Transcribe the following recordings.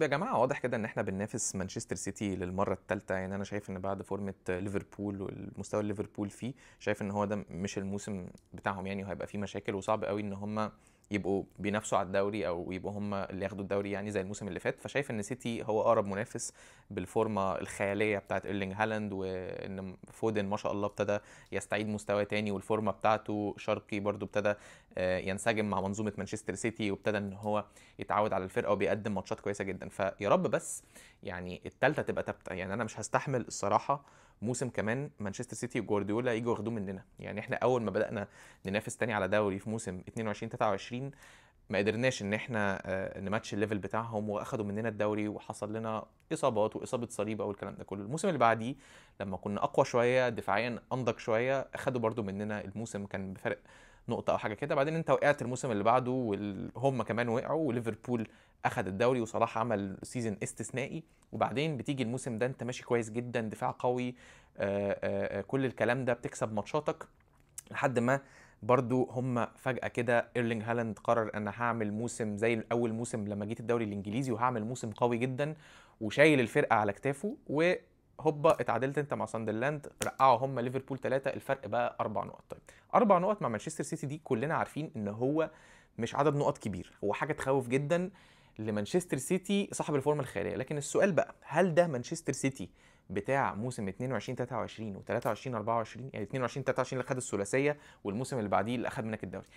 طب يا جماعة، واضح كده ان احنا بننافس مانشستر سيتي للمرة الثالثه. يعني انا شايف ان بعد فورمه ليفربول والمستوى اللي ليفربول فيه، شايف ان هو ده مش الموسم بتاعهم يعني، وهيبقى فيه مشاكل وصعب قوي ان هم يبقوا بينافسوا على الدوري او يبقوا هم اللي ياخدوا الدوري يعني زي الموسم اللي فات. فشايف ان سيتي هو اقرب منافس بالفورمه الخيالية بتاعت ايرلينج هالاند، وان فودن ما شاء الله ابتدى يستعيد مستواه تاني والفورمه بتاعته، شرقي برضو ابتدى ينسجم مع منظومة مانشستر سيتي وابتدى ان هو يتعود على الفرقة وبيقدم ماتشات كويسة جدا. فيا رب بس يعني الثالثة تبقى ثابته. يعني انا مش هستحمل الصراحة موسم كمان مانشستر سيتي وجوارديولا يجوا ياخدوه مننا. يعني احنا اول ما بدانا ننافس تاني على دوري في موسم 22 23 ما قدرناش ان احنا نماتش ال level بتاعهم، واخدوا مننا الدوري وحصل لنا اصابات واصابه صليب او الكلام ده كله. الموسم اللي بعديه لما كنا اقوى شوية دفاعيا انضج شوية اخدوا برضو مننا الموسم، كان بفرق نقطة او حاجة كده. بعدين انت وقعت الموسم اللي بعده وهم كمان وقعوا وليفربول اخد الدوري وصلاح عمل season استثنائي. وبعدين بتيجي الموسم ده انت ماشي كويس جدا، دفاع قوي، كل الكلام ده، بتكسب ماتشاتك لحد ما برضو هم فجأة كده ايرلينج هالاند قرر انا هعمل موسم زي اول موسم لما جيت الدوري الانجليزي وهعمل موسم قوي جدا وشايل الفرقة على كتافه، وهوبا اتعادلت انت مع ساندرلاند، رقعوا هم ليفربول 3، الفرق بقى 4 نقط. طيب 4 نقط مع مانشستر سيتي دي كلنا عارفين ان هو مش عدد نقط كبير، هو حاجة تخوف جدا لمانشستر سيتي صاحب الفورمة الخياليه. لكن السؤال بقى، هل ده مانشستر سيتي بتاع موسم 22 23 و 23 24؟ يعني 22 23 اللي خد الثلاثية والموسم اللي بعديه اللي اخد منك الدوري.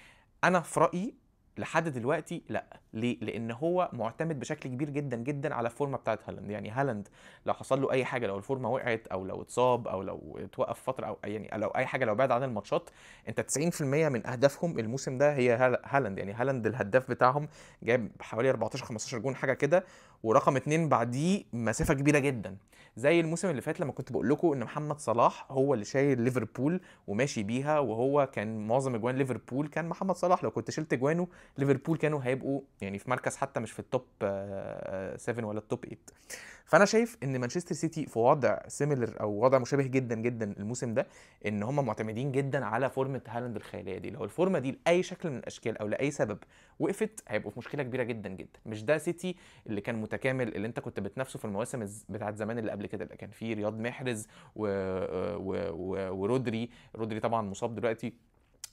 انا في رايي لحد دلوقتي لا. ليه؟ لان هو معتمد بشكل كبير جدا جدا على الفورمة بتاعت هالاند. يعني هالاند لو حصل له اي حاجه، لو الفورمة وقعت او لو اتصاب او لو اتوقف فترة او يعني لو اي حاجه، لو بعد عن الماتشات، انت 90% من اهدافهم الموسم ده هي هالاند. يعني هالاند الهداف بتاعهم، جاب حوالي 14 15 جون حاجة كده، ورقم 2 بعديه مسافة كبيرة جدا. زي الموسم اللي فات لما كنت بقول لكم ان محمد صلاح هو اللي شايل ليفربول وماشي بيها، وهو كان معظم اجوان ليفربول كان محمد صلاح، لو كنت شلت اجوانه ليفربول كانوا هيبقوا يعني في مركز حتى مش في ال top 7 ولا ال top 8. فانا شايف ان مانشستر سيتي في وضع similar او وضع مشابه جدا جدا الموسم ده، ان هم معتمدين جدا على فورمه هالاند الخيالية دي. لو الفورمة دي لاي شكل من الاشكال او لاي سبب وقفت هيبقوا في مشكلة كبيرة جدا جدا. مش ده سيتي اللي كان متكامل اللي انت كنت بتنافسه في المواسم بتاعت زمان اللي قبل كده، اللي كان فيه رياض محرز ورودري، رودري طبعا مصاب دلوقتي،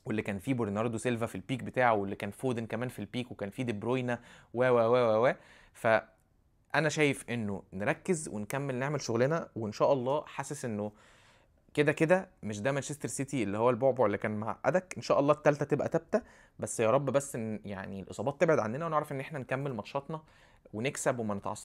واللي كان فيه برناردو سيلفا في ال peak بتاعه، واللي كان فودن كمان في ال peak، وكان فيه دي بروينا و و و و و. فانا شايف انه نركز ونكمل نعمل شغلنا، وان شاء الله حاسس انه كده كده مش ده مانشستر سيتي اللي هو البعبع اللي كان معقدك. ان شاء الله التالتة تبقى ثابته، بس يا رب بس إن يعني الاصابات تبعد عننا ونعرف ان احنا نكمل ماتشاتنا ونكسب وما نتعثرش.